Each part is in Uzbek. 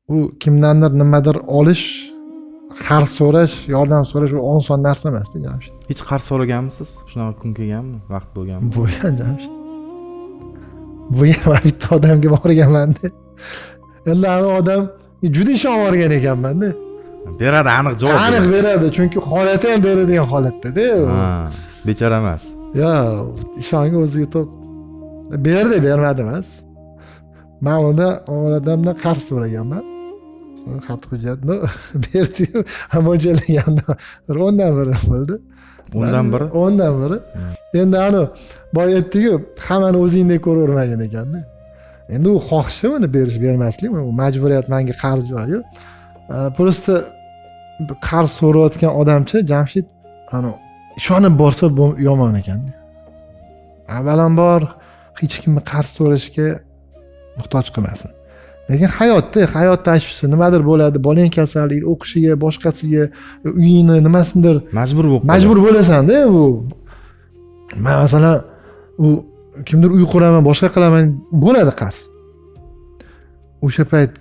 U kimdandir nimadir olish, qarz so'rash, yordam so'rash u oson narsa emasda, Jamshid. Hech qarz so'raganmisiz? Shunaqa kun kelganmi, vaqt bo'lganmi? Bo'lgan, Jamshid, bo'lgan. Man bitta odamga borganmanda, endi anavi odam juda ishonib yuborgan ekanmanda. Beradi, aniq javob. Aniq beradi, chunki holati ham beradigan holatdada. Ha, bechora emas. Yo'q, ishongan o'ziga to'q berdi, bermadi emas. Man unda, odamdan qarz so'raganman, xat hujjatni berdiyu, mo'ljallangandan bir o'ndan biri bo'ldi. O'ndan biri. O'ndan biri. Endi anavi boya aytdiku, hammani o'zingdek ko'ravermagin ekanda. Endi u xohishi uni berish bermaslik, u majburiyat, manga qarz yo'q. Просто qarz so'rayotgan odamchi, Jamshid, anavi ishonib borsa, bu yomon ekanda. Avvalambor hech kimni qarz so'rashga muhtoj qilmasin. Lekin hayotda, hayot tashvishi, nimadir bo'ladi, bolang kasallik, o'qishiga, boshqasiga, uyingni nimasidir. Majbur bo'lib. Majbur bo'lasanda. Bu man masalan, u kimdir uy quraman, boshqa qilaman, bo'ladi qarz. O'sha payt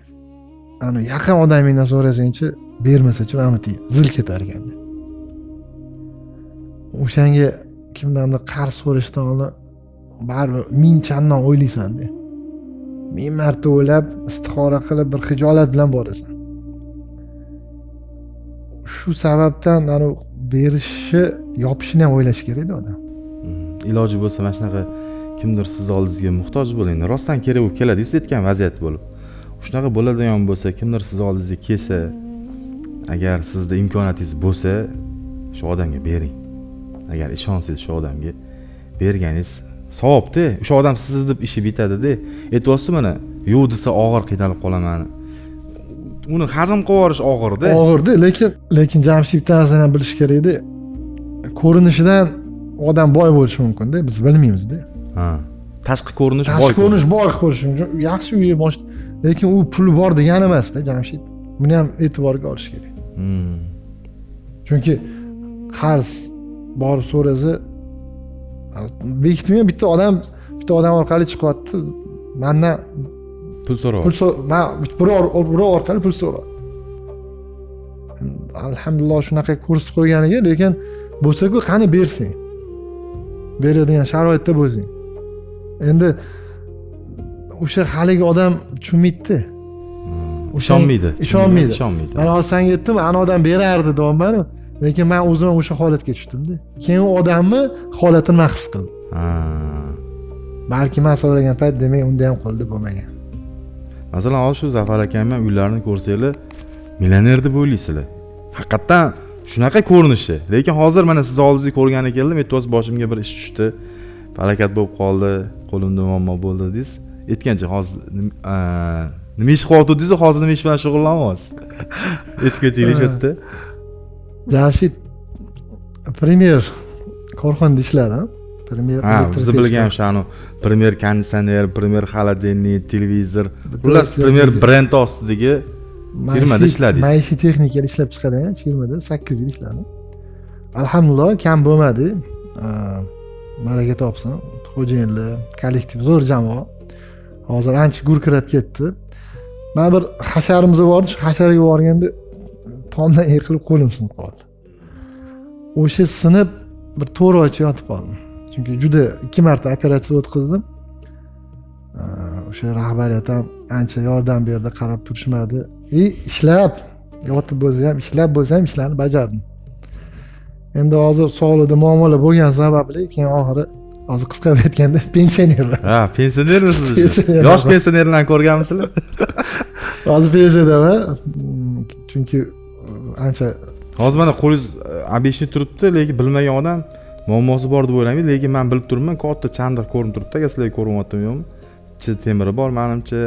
ani yaqin odamingdan so'rasangchi, bermasachi, mana bu zil ketar ekanda. O'shanga kimdandir qarz so'rashdan oldin baribir ming chandon o'ylaysanda, ming marta o'ylab, istixora qilib, bir xijolat bilan borasan. Shu sababdan anavi berishi, yopishini ham o'ylash kerakda odam. Iloji bo'lsa, mana shunaqa kimdir sizni oldingizga muhtoj bo'ling, rostdan kerak bo'lib keladi, siz aytgan vaziyat bo'lib, shunaqa bo'ladigan bo'lsa, kimdir sizni oldingizga kelsa, agar sizda imkoniyatingiz bo'lsa, shu odamga bering. Agar ishonsangiz, shu odamga berganingiz savobda. O'sha odam sizni deb ishi bitadida. Aytyapsiz, mana yo'q desa, og'ir, qiynalib qolaman, uni hazm qilib yuborish og'irda. Og'irda, lekin Jamshid, bitta narsani ham bilish kerakda: ko'rinishidan odam boy bo'lishi mumkinda, biz bilmaymizda. Ha, tashqi ko'rinish. Tashqi Boy. ko'rinish boy ko'rishi mumkin, yaxshi uyi, lekin u puli bor degani emasda, Jamshid. Buni ham e'tiborga olish kerak. Chunki qarz borib so'rasa, bekitmayman, bitta odam orqali chiqyapti mandan. Pul so'rayapti. Pul man birov orqali pul so'radi. Alhamdulillah, shunaqa ko'rsatib qo'yganiga. Lekin bo'lsaku, qani bersang, beradigan sharoitda bo'lsang. Endi o'sha haligi odam tushunmaydida. Ishonmaydi. Ishonmaydi. Ishonmaydi. Man hozir sanga aytdim, ana odam berardi deyapmanu, lekin man o'zim ham o'sha holatga tushdimda. Keyin u odamni holatini man his qildim. Balki man so'ragan payt, demak, unda ham qo'lida bo'lmagan. Masalan, hozir shu Zafar akamni ham uylarini ko'rsanglar, millioner deb o'ylaysizlar, haqiqatdan shunaqa ko'rinishi. Lekin hozir mana sizni oldingizga ko'rgani keldim, aytyapsiz, boshimga bir ish tushdi, falokat bo'lib qoldi, qo'limda muammo bo'ldi dedingiz. Aytgancha, hozir nima ish qilyotgandingiz, hozir nima ish bilan shug'ullanyapsiz, aytib ketaylik shu yerda. Jamshid, Premier korxonada ishladim, Premier. Ha, bizni bilgan o'sha anavi Premier konditsioner, Premier холодильник, televizor, xullas, Premier brend ostidagi firmada ishladingiz. Maishiy texnikani ishlab chiqargan firmada 8 yil ishladim. Alhamdulillah, kam bo'lmadi. Baraka topsin xo'jayinlar, kollektiv zo'r, jamoa. Hozir ancha gurkirab ketdi. Man bir hasharimiz bor edi, shu hasharga borganda tomdan yiqilib, qo'lim sinib qoldi. O'sha sinib, bir 4 oycha yotib qoldim, chunki juda ikki marta operatsiya o'tkazdim. O'sha rahbariyat ham ancha yordam berdi, qarab turishmadi. И ishlab yotib bo'lsa ham, ishlab bo'lsa ham, ishlarni bajardim. Endi hozir sog'lig'ida muammolar bo'lgani sababli, keyin oxiri, hozir qisqa qilib aytganda, pensionerman. Ha, pensionermisiz? Pensionerman. Yosh pensionerlarni ko'rganmisizlar? Hozir pensiyadaman. Chunki ancha. Hozir mana qo'lingiz обычный turibdi, lekin bilmagan odam muammosi bor deb o'ylamaydi. Lekin man bilib turibman, katta chandiq ko'rinib turibdi. Agar sizlarga ko'rinyaptimi, yo'qmi, ichida temiri bor manimcha,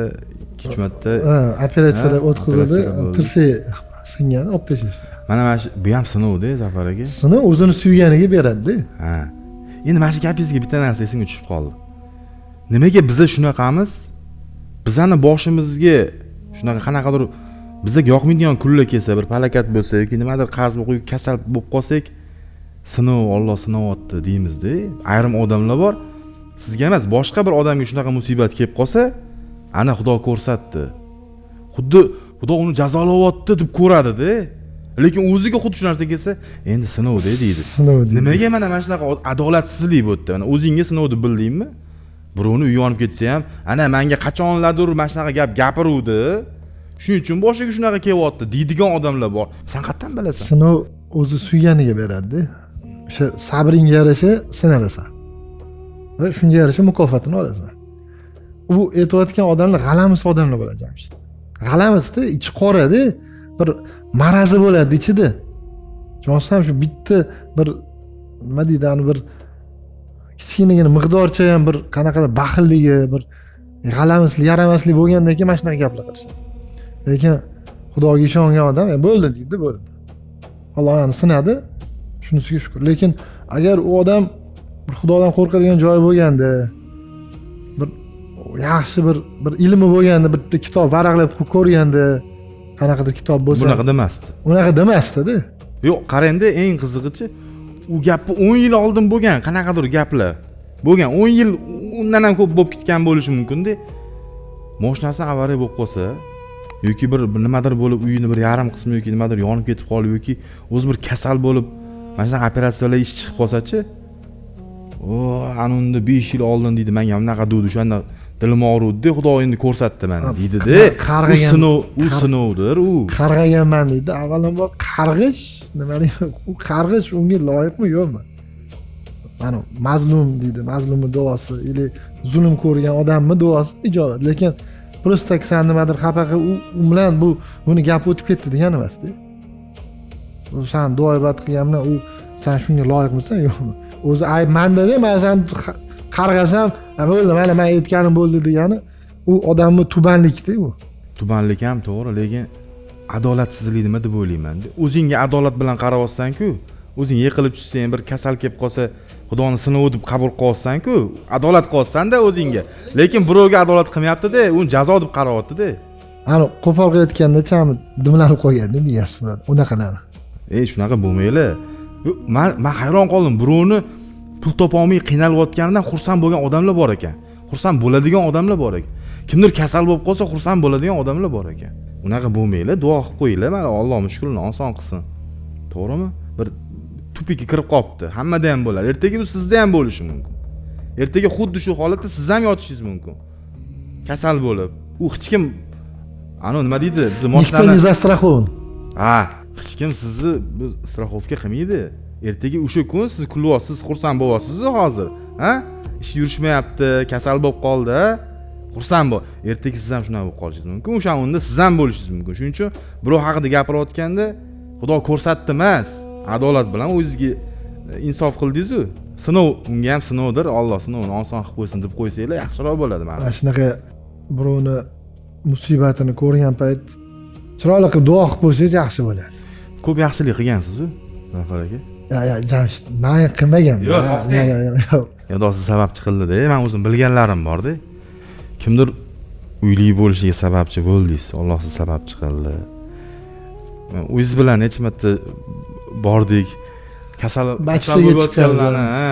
ikki uch marta. Ha, operatsiyalar Ha, o'tkazildi. Operatsiyalar bo'ldi. Tirsak singan, olib tashlash. Mana shu, bu ham sinovda, Zafar aka. Sinov o'zini suyganiga beradida. Ha, endi mana shu gapingizga bitta narsa esimga tushib qoldi. Nimaga biza shunaqamiz? Bizani boshimizga shunaqa qanaqadir bizga yoqmaydigan kunlar kelsa, bir falokat bo'lsa yoki nimadir qarz bo'lib qo'yib, kasal bo'lib qolsak, sinov, Olloh sinayapti deymizda. Ayrim odamlar bor, sizga emas, boshqa bir odamga shunaqa musibat kelib qolsa, ana, Xudo ko'rsatdi, xuddi Xudo uni jazolayapti deb ko'radi-da. Lekin o'ziga xuddi shu narsa kelsa, endi sinovda deydi. Sinov deydi. Nimaga mana shunaqa adolatsizlik bu yerda? Mana o'zingga sinov deb bildingmi? Birovni uyi yonib ketsa ham, ana menga qachonlardir mana shunaqa gap gapiruvdi. Shuning uchun boshiga shunaqa kelyapti deydigan odamlar bor. Sen qayerdan bilasan? Sinov o'zi suyganiga beradi-da. O'sha sabringga yarasha sinalasan. Va shunga yarasha mukofotini olasan. U aytayotgan odamlar g'alamis odamlar bo'ladi Jamshid. G'alamisda ichi qorada, bir marazi bo'ladi ichida. Tushunasizmi, shu bitta bir nima deydi, ani bir kichkinagina miqdorcha ham bir qanaqadir baxilligi, bir g'alamislik, yaramaslik bo'lgandan keyin mana shunaqa gaplar qilishadi. Lekin Xudoga ishongan odam bo'ldi deydi, bo'ldi. Alloh uni sinadi, shunisiga shukr. Lekin agar u odam bir Xudodan qo'rqadigan joyi bo'lganda, bir yaxshi bir ilmi bo'lganda, bitta kitob varaqlab ko'rganda, qanaqadir kitob bo'lsa, bunaqa demasdi. Unaqa demasdi-da. Yo'q, qarangda, eng qizig'ichi, u gapni 10 yil oldin bo'lgan, qanaqadir gaplar bo'lgan. 10 yil undan ham ko'p bo'lib ketgan bo'lishi mumkin-da. Mashinasi avariya bo'lib qolsa yoki bir nimadir bo'lib, uyini bir yarim qismi yoki nimadir yonib ketib qolib yoki o'zi bir kasal bo'lib, mana shunaqa operatsiyalar ish chiqib qolsa-chi, o, ana unda 5 yil oldin deydi, menga bunaqa degdi, o'shanda dilim og'ruvdi, Xudo endi ko'rsatdi meni deydi-da. Qarg'agan, u sinovdir u. Qarg'aganman deydi. Avvalambor qarg'ish, nimalik, u qarg'ish unga loyiqmi yo'qmi? Mana mazlum deydi, mazlumni duosi ili zulm ko'rgan odamni duosi ijobat. Lekin prosta san nimadir xafa qilib, u bilan buni gap o'tib ketdi degani emas-da. U san duo ibodat qilgan bilan u san shunga loyiqmisan yo'qmi? O'zi ayb menda-da, men san qarg'asam, bo'ldi, mana men aytganim bo'ldi degani u odamni tubanlikda u. Tubanlik ham to'g'ri, lekin adolatsizlik nima deb o'ylayman. O'zingga adolat bilan qarayapsan-ku, o'zing yiqilib tushsang, bir kasal kelib qolsa, Xudoni sinovi deb qabul qilyapsan-ku, adolat qilyapsan-da o'zingga. Lekin birovga adolat qilmayapti-da, uni jazo deb qarayapti-da. Ana qo'pol qilayotganda chami dimlanib qolganda miyasi bilan unaqalarni. Shunaqa bo'lmanglar. Men hayron qoldim, birovni pul topolmay qiynalayotganidan xursand bo'lgan odamlar bor ekan. Xursand bo'ladigan odamlar bor ekan. Kimdir kasal bo'lib qolsa xursand bo'ladigan odamlar bor ekan. Unaqa bo'lmanglar, duo qilib qo'yinglar, mana Alloh mushkulini oson qilsin. To'g'rimi? Bir tupikka kirib qolibdi. Hammada ham bo'ladi. Ertaga u sizda ham bo'lishi mumkin. Ertaga xuddi shu holatda siz ham yotishingiz mumkin. Kasal bo'lib. U hech kim ana nima deydi? Bizni mashinani Никто не застрахован. Ha, hech kim sizni biz страховка qilmaydi. Ertaga o'sha kun siz kulyapsiz, xursand bo'lyapsiz hozir, ha? Ish yurishmayapti, kasal bo'lib qoldi, xursand bo'l. Ertaga siz ham shunaqa bo'lib qolishingiz mumkin. O'sha unda siz ham bo'lishingiz mumkin. Shuning uchun birov haqida gapirayotganda Xudo ko'rsatdi emas, adolat bilan o'zingizga insof qildingiz-ku. Sinov unga ham sinovdir, Alloh sinovini oson qilib qo'ysin deb qo'ysanglar yaxshiroq bo'ladi mana. Mana shunaqa birovni musibatini ko'rgan payt chiroyli qilib duo qilib qo'ysangiz yaxshi bo'ladi. Ko'p yaxshilik qilgansiz-ku, Zafar aka. Ya, Jamshid, men qilmaganman. Yo'q, to'xtang. Xudo siz sababchi qildi-da, men o'zim bilganlarim bor-da. Kimdir uyli bo'lishiga sababchi bo'ldingiz, Alloh siz sababchi qildi. O'zingiz bilan necha marta bordik, kasal bo'layotganlarni, ha,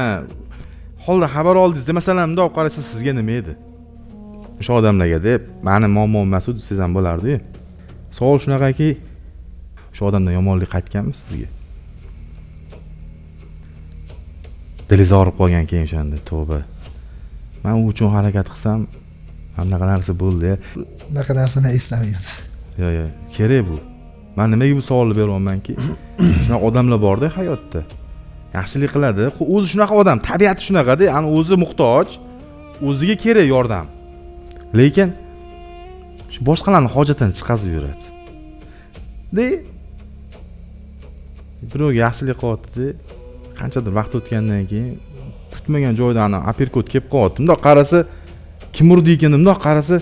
holda xabar oldingiz. Masalan, bunday olib qarasa sizga nima edi? O'sha odamlarga deb, meni muammom emas u desangiz ham bo'lardi-yu. Savol shunaqaki, o'sha odamdan yomonlik qaytganmi sizga? Dilingiz og'rib qolgan keyin o'shanda, tavba. Men u uchun harakat qilsam, anaqa narsa bo'ldi. Unaqa narsani eslamayman. Yo'q, yo'q, kerak bu. Men nimaga bu savolni beryapmanki, shunaqa odamlar bor-da hayotda. Yaxshilik qiladi, o'zi shunaqa odam, tabiati shunaqada, ya'ni o'zi muhtoj, o'ziga kerak yordam. Lekin shu boshqalarning hojatini chiqazib yuradi. De birovga yaxshilik qilyapti-da, qanchadir vaqt o'tgandan keyin kutmagan joydan ana aperkot kelib qolyapti. Bundoq qarasa kim urdi ekan, bundoq qarasa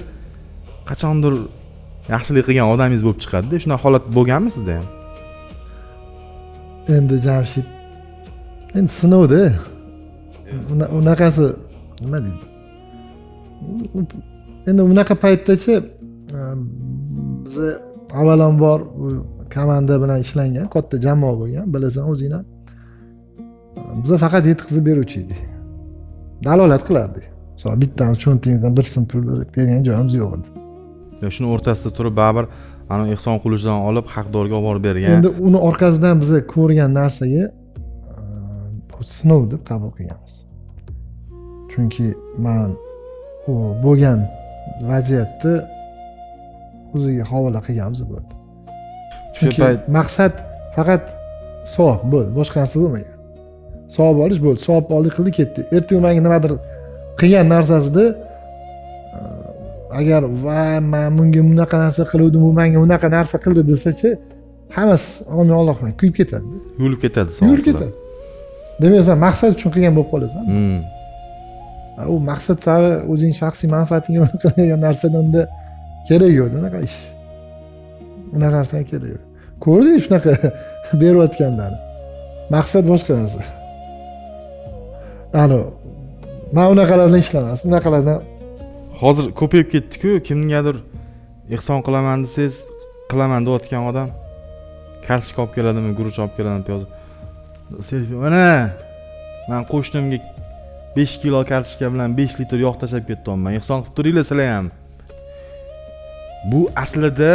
qachondir yaxshilik qilgan odamingiz bo'lib chiqadi-da. Shunaqa holat bo'lganmi sizda ham? Endi Jamshid, endi sinovda. Unaqasi nima deydi? Endi unaqa paytdachi biz avvalambor bu komanda bilan ishlangan, katta jamoa bo'lgan, bilasan o'zing ham. Biz faqat yetkazib beruvchi edik. Dalolat qilardik. Masalan, bittamiz cho'ntagimizdan bir so'm pul bergan joyimiz yo'q edi. Yo, shuni o'rtasida turib baribir Ana Ehson Qulushdan olib haqdorga olib borib bergan. Endi uni orqasidan biz ko'rgan narsaga sinov deb qabul qilganmiz. Chunki man u bo'lgan vaziyatni o'ziga havola qilganmiz bo'ldi. Chunki maqsad faqat savob bo'ldi, boshqa narsa bo'lmagan. Savob olish bo'ldi, savob oldi, qildi, ketdi. Ertaga menga nimadir qilgan narsasida agar va men bunga bunaqa narsa qiluvdim, bu menga bunaqa narsa qildi desachi, hammasi Alloh bilan kuyib ketadi. Yuvilib ketadi. Yuvilib ketadi. Demak, sen maqsad uchun qilgan bo'lib qolasan. U maqsad sari o'zing shaxsiy manfaatingga qilgan narsadan unda kerak yo'q, unaqa ish. Unaqa narsaga kerak yo'q. Ko'rdik shunaqa berayotganlarni. Maqsad boshqa narsa. Anu, men unaqalar bilan ishlamas, unaqalardan hozir ko'payib ketdi-ku, kimgadir ehson qilaman desangiz, qilaman deyotgan odam kartochka olib keladimi, guruch olib keladimi, piyoz. Selfi, mana men qo'shnimga 5 kilo kartochka bilan 5 litr yog' tashlab ketdimman. Ehson qilib turinglar sizlar ham. Bu aslida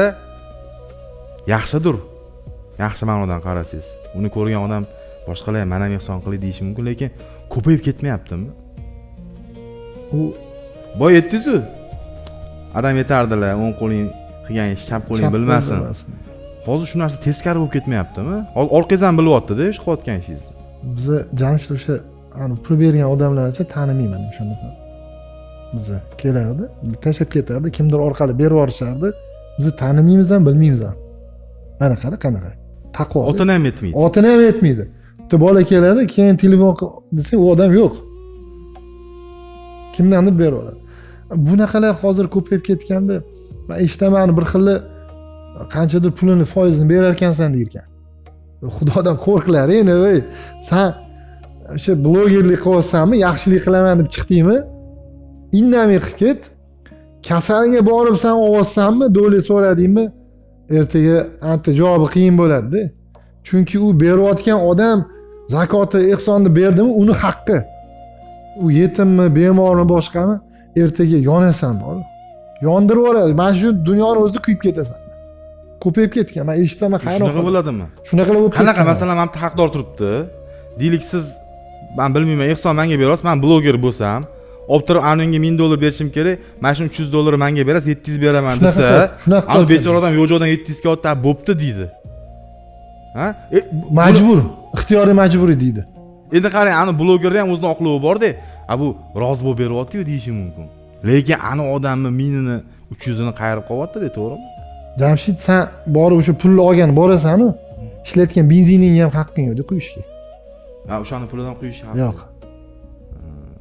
yaxshidir. Yaxshi ma'nodan qarasangiz. Uni ko'rgan odam boshqalar ham men ham ehson qilay deyishi mumkin, lekin ko'payib ketmayaptimi? U boy aytdingiz-ku. Adam yetardilar, o'ng qo'ling qilgan ish chap qo'ling bilmasin. Hozir shu narsa teskari bo'lib ketmayaptimi? Hozir orqangiz ham bilyapti-da, ish qilayotgan ishingizni. Biza Jamshid o'sha ani pul bergan odamlarni tanimayman o'shanda. Biza kelardi, tashlab ketardi, kimdir orqali berib yuborishardi. Biz tanimaymiz ham, bilmaymiz ham. Mana qara qanaqa. Taqvo. Otini ham aytmaydi. Otini ham aytmaydi. Bitta bola keladi, keyin telefon desang, u odam yo'q. Kimdandir berib yuboradi. Bunaqalar hozir ko'payib ketganda, men eshitaman bir xili qanchadir pulini foizini berar ekansan deyirkan. Xudodan qo'rqlar, endi ey, sen o'sha blogerlik qilyapsanmi, yaxshilik qilaman deb chiqdingmi? Indamay qilib ket. Kasalga borib sen ovozsanmi, do'li so'radingmi? Ertaga anta javobi qiyin bo'ladi-da. Chunki u berayotgan odam zakoti, ehsonni berdimi, uni haqqi. U yetimmi, bemormi, boshqami, ertaga yonasan bor. Yondirib yuboradi. Mana shu dunyoni o'zida kuyib ketasan. Ko'payib ketgan. Men eshitaman, hayron. Shunaqa bo'ladimi? Shunaqa bo'lib ketgan. Qanaqa masalan, mana bitta haqdor turibdi. Deylik siz, men bilmayman, ehson menga berasiz, men bloger bo'lsam, olib turib anunga $1000 berishim kerak, mana shuni $300 menga berasiz, 700 beraman desa, anu bechora odam yo'q joydan 700 ga otdi, bo'pti deydi. Ha? Majbur, ixtiyoriy majburiy deydi. Endi qarang, anu blogerda ham o'zini oqlovi bor-da. A bu rozi bo'lib beryapti-yu deyishi mumkin. Lekin anu odamni 1000-ini 300-ini qayirib qo'yapti-da, to'g'rimi? Jamshid, sen borib o'sha pulni olgan borasan-u, ishlatgan benziningga ham haqqing yo'q-da quyishga. Ha, o'shani pulidan quyish haqqi yo'q.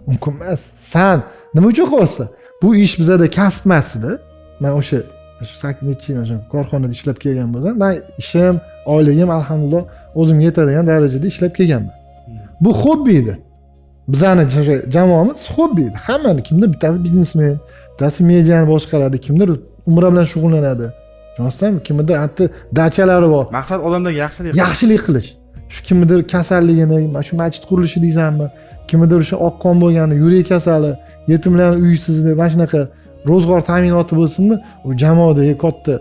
Mumkin emas. Sen nima uchun qilyapsan? Bu ish bizada kasb emas-da. Men o'sha necha yil o'sha korxonada ishlab kelgan bo'lsam, men ishim, oyligim alhamdulillah o'zimga yetadigan darajada ishlab kelganman. Bu hobbi edi. Bizani jamoamiz hobbi edi. Hammani kimdir bittasi biznesmen, bittasi mediani boshqaradi, kimdir umra bilan shug'ullanadi. Tushunasizmi? Kimdir anti dachalari bor. Maqsad odamlarga yaxshilik qilish. Yaxshilik qilish. Shu kimdir kasalligini, mana shu masjid qurilishi deysanmi, kimdir o'sha oqqon bo'lgani, yurak kasali, yetimlarning uysizligi, mana shunaqa ro'zg'or ta'minoti bo'lsinmi, u jamoadagi katta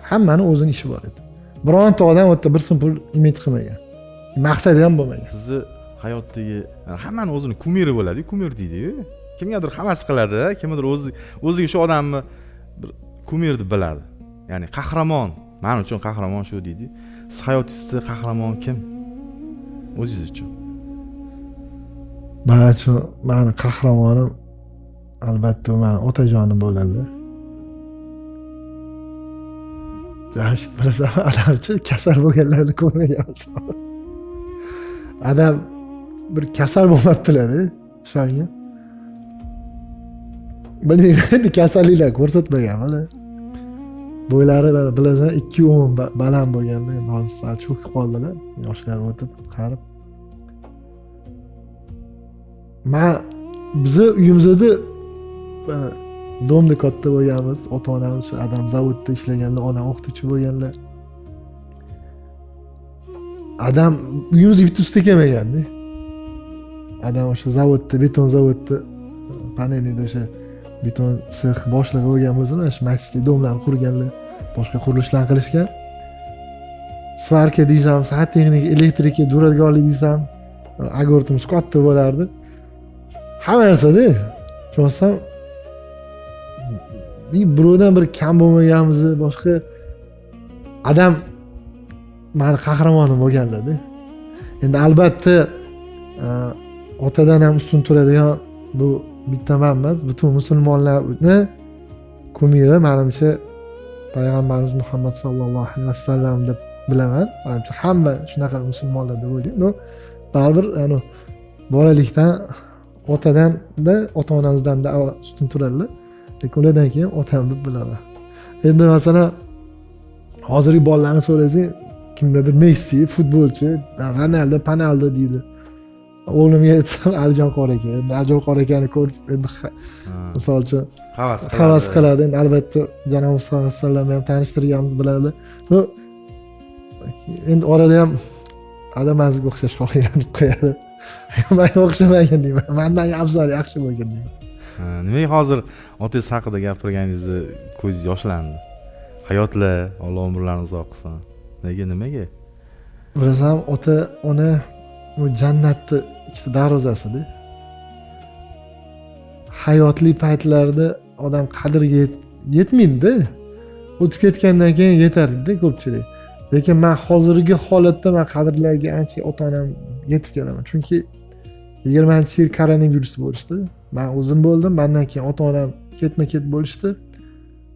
hammani o'zining ishi bor edi. Bironta odam u yerda bir so'm pul umid qilmagan. Maqsadi ham bo'lmagan. Sizni hayotdagi hammani o'zini kumiri bo'ladi-ku, kumir deydi-yu. Kimgadir hammasi qiladi, kimdir o'ziga shu odamni bir kumir deb biladi. Ya'ni qahramon, men uchun qahramon shu deydi. Siz hayotingizda qahramon kim? O'zingiz uchun. Men uchun meni qahramonim albatta meni otajonim bo'ladi. Jamshid bilasan, adamchi kasal bo'lganlarni ko'rmaganmiz. Adam bir kasal bo'lmabdilar-da, o'shanga. Bilmayman, endi kasalliklar ko'rsatmagan hali. Bo'ylari mana bilasan, 2.10 baland bo'lganda, endi hozir sal cho'kib qoldilar, yoshlar o'tib, qarib. Men bizni uyimizda domda katta bo'lganmiz, ota-onamiz shu adam zavodda ishlaganlar, onam o'qituvchi bo'lganlar. Adam uyimizga bitta usta kelmaganda. Adam o'sha zavodda, beton zavodda, panelida o'sha beton sex boshlig'i bo'lgan bo'lsalar, shu masjidli domlarni qurganlar. Boshqa qurilishlar qilishgan. Svarka deysam, santexnika, elektrika, duradgorlik desam, agortimiz katta bo'lardi. Hamma narsada. Tushunasam, birovdan bir kam bo'lmaganimizni, boshqa adam mani qahramonim bo'lganlar-da. Endi albatta otadan ham ustun turadigan bu bitta man emas, butun musulmonlarni kumiri menimcha payg'ambarimiz Muhammad sallallohu alayhi vasallam deb bilaman. Manimcha hamma shunaqa musulmonlar deb o'ylayman. No, baribir ani bolalikdan otadan-da, ota-onamizdan-da ustun turadilar. Lekin ulardan keyin otam deb bilaman. Endi masalan hozirgi bolalarni so'rasang, kimdadir Messi, futbolchi, Ronaldo, Panaldo deydi. O'g'limga aytsam Alijon qori aka. Endi Alijon qori akani ko'rib endi misol uchun havas qiladi. Havas qiladi. Endi albatta janob sallallohu alayhi vasallamni ham tanishtirganmiz, biladi. No, endi orada ham adamazga o'xshash xohlagan deb qo'yadi. Manga o'xshamagan deyman. Mandan afzal yaxshi bo'lgan deyman. Nimaga hozir otangiz haqida gapirganingizda ko'zingiz yoshlandi? Hayotlar, Alloh umrlarini uzoq qilsin. Nega, nimaga? Bilasan, ota ona u jannatni ikkita darvozasida. Hayotli paytlarda odam qadriga yetmaydi-da. O'tib ketgandan keyin yetadi-da ko'pchilik. Lekin men hozirgi holatda men qadrlarga ancha ota-onam yetib kelaman. Chunki 20-yil koronavirus bo'lishdi. Men o'zim bo'ldim, mendan keyin ota-onam ketma-ket bo'lishdi.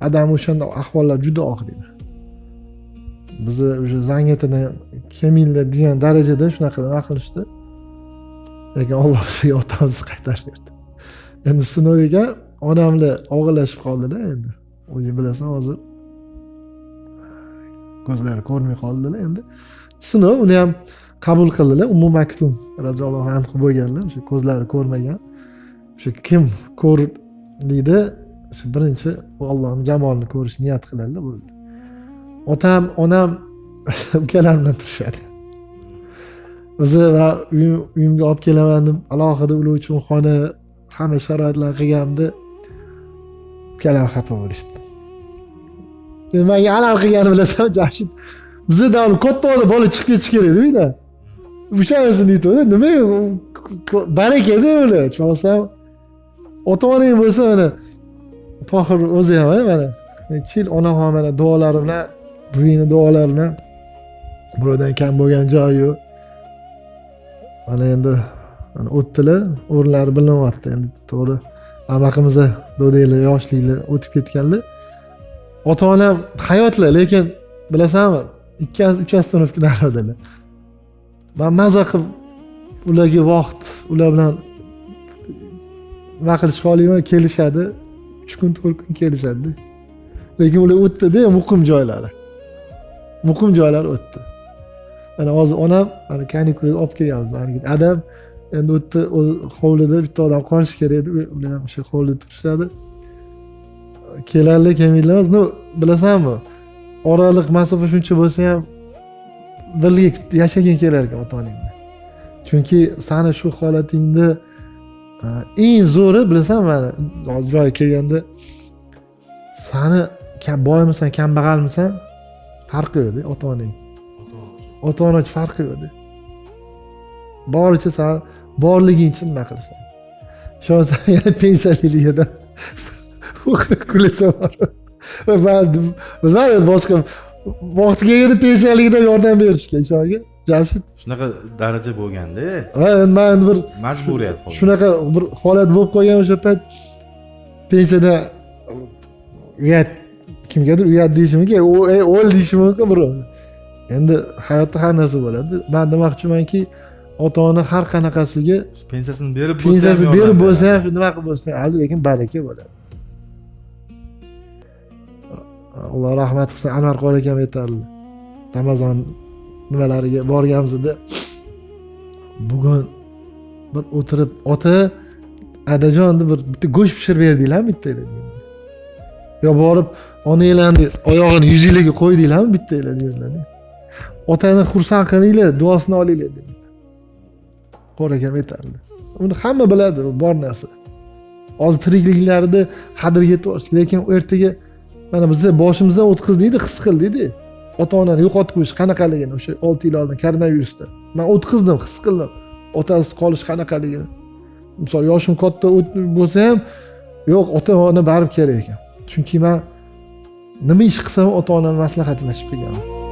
Adam o'shanda ahvollar juda og'ir edi. Bizni o'sha Zangiotadan kelmanglar degan darajada shunaqa nima qilishdi. Lekin Alloh bizga otamizni qaytarib berdi. Endi sinov ekan, onamlar og'irlashib qoldilar endi. O'zing bilasan, hozir ko'zlari ko'rmay qoldilar endi. Sinov uni ham qabul qildilar. Ummu Maktum roziyallohu anhu bo'lganlar, o'sha ko'zlari ko'rmagan. O'sha kim ko'r deydi, o'sha birinchi Allohning jamolini ko'rish niyat qiladilar bo'ldi. Otam, onam ukalar bilan turishadi. O'zi va uyimga olib kelaman deb alohida ular uchun xona, hamma sharoitlar qilganimda ukalar xafa bo'lishdi. Menga alam qilganini bilasan, Jamshid, bizda davr katta odam bola chiqib ketishi kerak uydan. O'shanisi deydi, nima barakada ular, tushunasam. Ota-onang bo'lsa mana Tohir o'zi ham mana necha yil onaxon mana duolari bilan, buvingni duolari bilan birovdan kam bo'lgan joyi yo'q. Mana endi mana o'tdilar, o'rinlari bilinyapti endi to'g'ri. Amaqimizda do'daylar, yoshliklar o'tib ketganlar. Ota-onam hayotlar, lekin bilasanmi, 2-3 остановка naridalar. Men maza qilib ularga vaqt, ular bilan nima qilish xohlayman, kelishadi. 3 kun, 4 kun kelishadi. Lekin ular o'tdi-da muqim joylari. Muqim joylari o'tdi. Mana hozir onam mana kanikulga olib kelganmiz. Adam endi o'tdi, o'zi hovlida bitta odam qolishi kerak edi. Ular ham o'sha hovlida turishadi. Keladilar, kelmaydilar emas. No, bilasanmi? Oraliq masofa shuncha bo'lsa ham birga yashaging kelar ekan ota-onang bilan. Chunki sani shu holatingda eng zo'ri bilasanmi, mana hozir joyi kelganda sani boymisan, kambag'almisan farqi yo'q-da ota-onang. Ota-ona uchun farqi yo'q-da. Boricha san borligingcha nima qilasan? Ishonsan yana pensiyaliligida kulasan. Bilmadim, boshqa vaqti kelganda pensiyaligida yordam berishga ishongan. Jamshid shunaqa daraja bo'lganda. Ha, men bir majburiyat qoldi. Shunaqa bir holat bo'lib qolgan o'sha payt pensiyada uyat, kimgadir uyat deyishi mumkin, o'l deyishi mumkin birov. Endi hayotda har narsa bo'ladi. Men demoqchimanki, ota-ona har qanaqasiga pensiyasini berib bo'lsa ham, berib bo'lsa ham, nima qilib bo'lsa ham, lekin baraka bo'ladi. Alloh rahmat qilsin, Anvar qori akam aytardi. Ramazon nimalariga borganimizda bugun bir o'tirib, ota adajon deb bir bitta go'sht pishirib berdinglarmi bitta deydi. Yo borib onanglarni oyog'ini yuzinglarga qo'ydinglarmi bitta deydilar. Otani xursand qilinglar, duosini olinglar dedi. Qori akam aytardi. Uni hamma biladi, bu bor narsa. Hozir tirikliklarida qadriga yetib, lekin ertaga Mana bizni boshimizdan o'tkazdik, his qildik. Ota onani yo'qotib qo'yish qanaqaligini o'sha 6 yil oldin koronavirusda. Men o'tkazdim, his qildim. Otasiz qolish qanaqaligini. Misol yoshim katta bo'lsa ham, yo'q, ota ona baribir kerak ekan. Chunki men nima ish qilsam ota onam maslahatlashib qilganman.